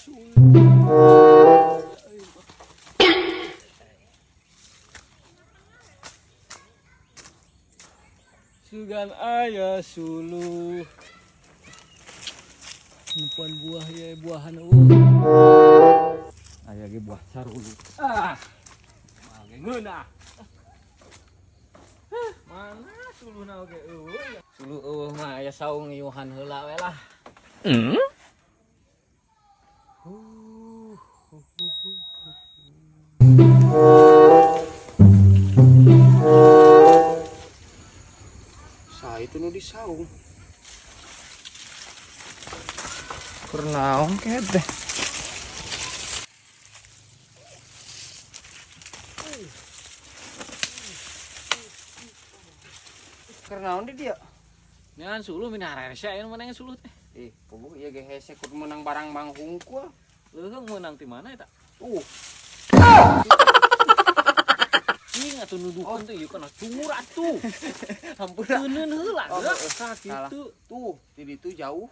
Suluh. Sugan aya suluh. Nempuan buah ya buahan eueuh. Aya ge buah sarulu. Ah. Moal ge ngeunah. Mana suluhna oge eueuh. Suluh eueuh mah aya saung iuhan heula we lah. Saha itu nu di saung? Keur naon teh? Keur naon di dia? Neangan suluh mina harese aya nu menang suluh teh. Ih, puguh ieu ge hese kudu meunang barang mang hungkul. Leuheung meunang ti mana eta? Tuh. Cing atuh nuduhkeun teh ieu kana cungur atuh. Hampura. Teuneun heula Oh, geus heeh. Salah. sakitu. Tuh, di ditu jauh.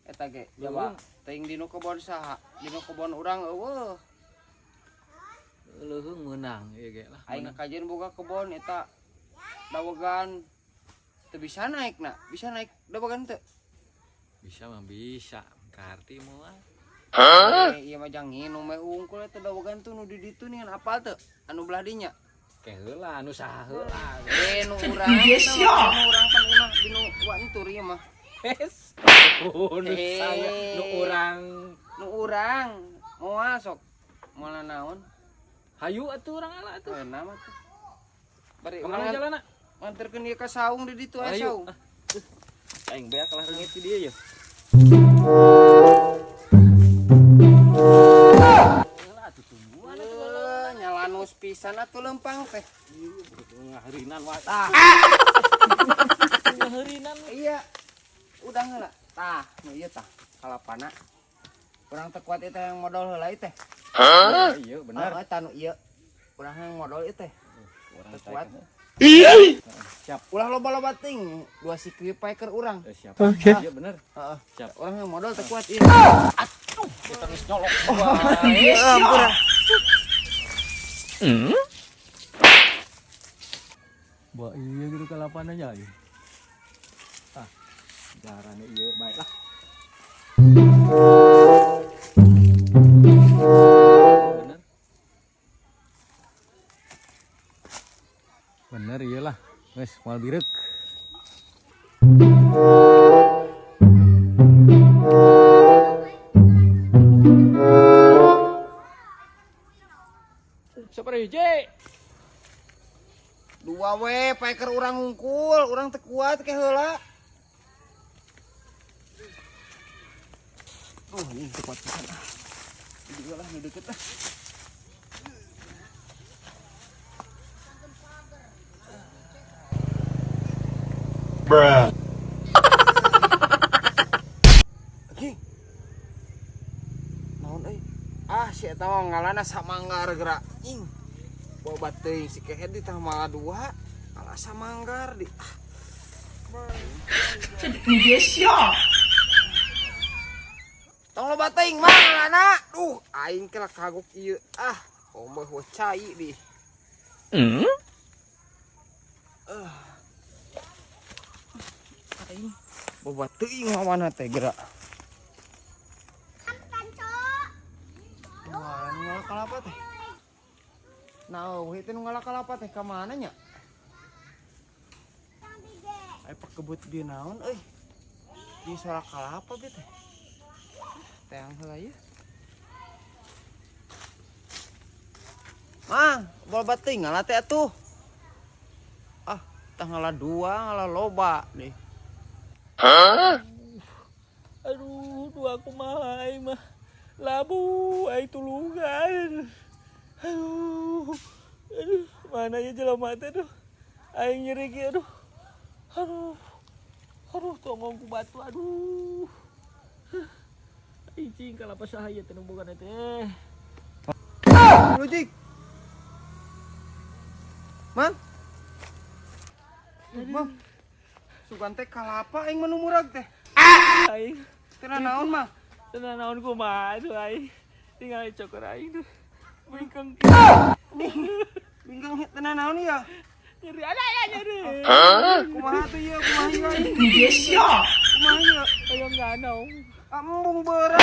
Eta ge Leuheung. jaba teuing dinu kebon saha? Dinu kebon urang eueuh. Leuheung meunang ieu ge lah. Aing Meunang. kajeun boga kebon eta dawegan teu bisa naik na. Bisa naik dawegan teu? Bisa mah bisa. Karti moal. Eh, ieu mah jang nginum we hungkul eta dawegan tuh nu di ditu nih apal teu? Anu belah dinya. Ke heula anu saha heula. Eh, nu urang eta mah, nu urang pan imah dinu wa entur ieu mah. Hes. Oh, nu Eh. saya nu urang. Nu urang moal sok. Moal naon? Hayu atuh urang ala atuh. Euna mah tuh. Bari Kemana urang jalanna? nganterkeun ieu ka saung di ditu aya Ayo. saung. Aing beak kalah reungit di dieu ye. Heula atuh tumbuhan atuh. Eh, nyalanus pisan atuh lempang teh. Ngaherinan wae. Tah, Ngaherinan. iya. Udah heula. Tah, nu ieu tah kalapana. Urang teu kuat ieu teh yang modal heula ieu teh. Iya bener. Heeh, tah nu ieu. Urang yang modal ieu teh. Urang Teu kuat. Siap. Ulah loba-loba ting, dua sikri paeker urang. Siap. Oke. Iya bener. Heeh. Siap. Urang yang modal teu kuat ieu. Atuh, kita geus nyolok wae. Ampura. Wah iya gitu kalapana nya ieu. Ah, jarane ieu bae lah. Bener. Bener ieu lah. Geus moal bireuk. Sabaraha hiji? Dua we paeker urang hungkul, urang teu kuat ke heula. Oh, ini teu kuat pisan ah. Ini lah nu deket lah. Bruh. Anjing. Naon euy? Ah, si eta mah ngalana samanggar geura. Ing. Boba teuing si kehed di tah malah dua. Ngala samanggar di. Ah. Tong loba teuing mah ngalana. Duh, aing ke lah kagok ieu. Ah, omeh we cai di. Aing boba teuing mawana teh geura. Wah, nu ngala kalapa teh. Nah, eueuh teh nu ngala kalapa teh ka mana nya? Ai pakebut di naon euy? Di sorak kalapa ge teh. Teang heula ieu. Mang, boba teuing ngala teh atuh. Ah, tah ngala dua, ngala loba deh. Aduh, dua kumaha aing mah. Labu aing tulungan. Aduh. Aduh, mana ya jelema teh aduh. Aing nyeri ge aduh. Aduh. Aduh, tonggong ku batu aduh. Aing cing kalapa saha ieu teh nu boga teh. Lu jik. Mang. Mang. Sugan teh kalapa aing mah nu murag teh. Aing Teu naon, Mang? Teu nanaon kumaha aduh aing. Tinggal coker aing tuh. Bingkeng. Bingkeng teu nanaon ya? Nyeri ada ya nyeri. Kumaha tuh ieu, kumaha ieu? Kumaha ieu? Ayo nggak naon. Ah, embung berat.